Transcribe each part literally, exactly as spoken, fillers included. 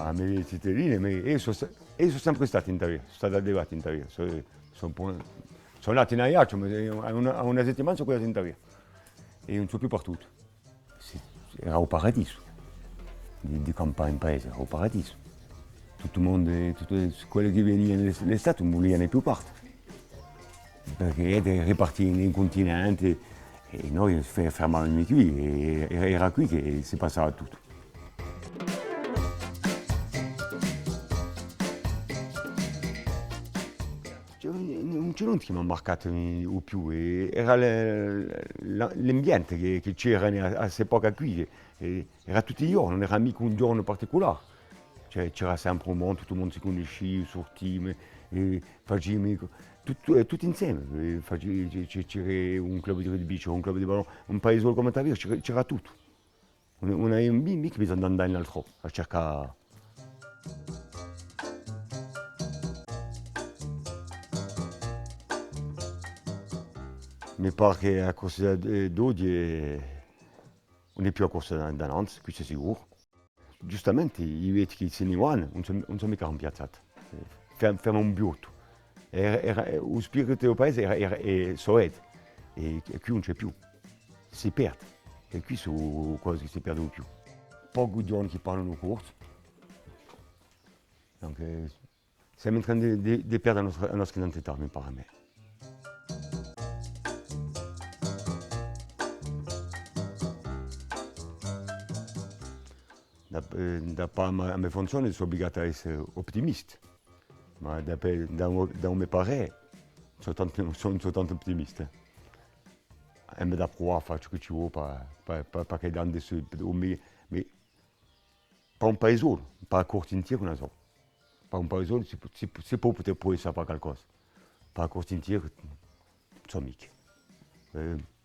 A me zitellina, ma eiu sò se-, eiu sò sempre statu in Tavera, sò statu allevatu in Tavera, sò, sò un po-, sò natu in Aiacciu, ma à una, à una settimana sò quasi in Tavera. È ùn sò più partutu. Sì, era u paradisu. Di, di campà in paese, era u paradisu. Tuttu u mondu, tuttu quelli chì venianu in l'es-, l'estate, ùn vulianu più parte. Perchè era ripartì in, in cuntinente, è noi fe-, fermavami quì, è, è era quì chì si passava tuttu. Cioè, ùn, ùn ci hè nunda chì m'hà marcatu u più, eh, era l-, l-, l'ambiente chì, chì c'era à, à st'epoca quì, eh, era tutti i ghjorni, ùn era micca un ghjornu particulare. Cioè, c'era sempre u mondu, tuttu u mondu si cunniscia, surtiami, eh, faciami, tuttu, eh, tutti inseme, eh, faci-, c-, c-, c'era un club di rugby, c'era un club di ballon, un paisolu cum'è Tavera, c'era, c'era tuttu. Ùn, ùn aviami micca bisognu d'andà in altrò à circà. Mi pare chì a Corsica, eh, d'oghje, eh, ùn hè più a Corsica d'annanzi, questu hè sicuru. Ghjustamente, i vechji chì si ni vanu, ùn sò, ùn sò micca rimpiazzati. Fer-, ferma un biottu. Era, era, eh, u spiritu di u paese era, era, eh, sò eddi. È, è quì ùn ci hè più. Si perde. È quì sò cose chì si perdu u più. Pochi ghjovani chì parlanu corsu. Donc, eh, simu in traccia di, di, di perde a nostra, a nostra identità, mi pare à mè. Da, eh, da pà a me, a me funzione, sò ubligatu à esse ottimistu. Ma da, da, da u me parè, sò tantu, sò, sò tantu ottimistu. È mi dà prova à fà ciò chì ci vole pà, pà, pà, pà chì l'annu si, u me, mi, pà un paisolu, pà a Corsica intera, ùn la sò. Pà un paisolu si, si, si pò, pò, pò esse à fà calcosa. Pà a Corsica intera, ùn sò micca. Eh,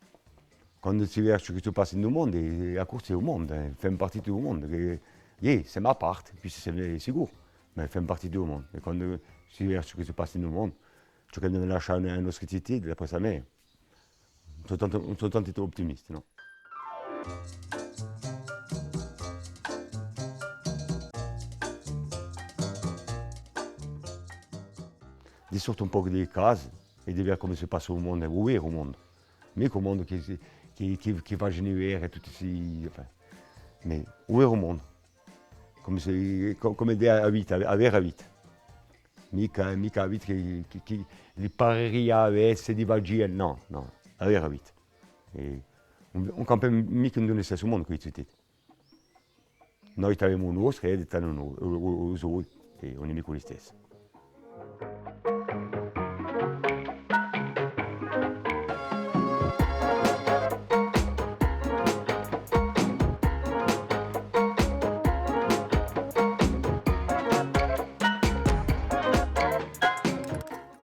quandu si vede ciò chì si passa in u mondu, eh, a Corsica hè u mondu, eh, femu parti di u mondu, chì, iè, simu à parte, questu hè sicuru, ma femu parti di u mondu. È quandu si vede ciò chì si passa in u mondu, ciò chì deve lascià à a nostra cità, d'après à mè, ùn sò tantu, ùn sò tantu ottimistu, nò. Di sorte un pocu di casa è di vede cumu si passa u mondu, u veru mondu. Micca u mondu chì si, chì, chì, chì facenu vede tutti sti, enfin, ma u veru mondu. Cumu si, cu-, cumu hè a vita, a vera vita. Micca, micca a vita chì, chì, chì li pareria avesse di magia, nò, nò, a vera vita. È ùn, ùn campemu micca in u listessu mondu cù i ziteddi. Noi t'avemu u nostru è elli t'anu u, u, u, u soi, è ùn hè micca u listessu.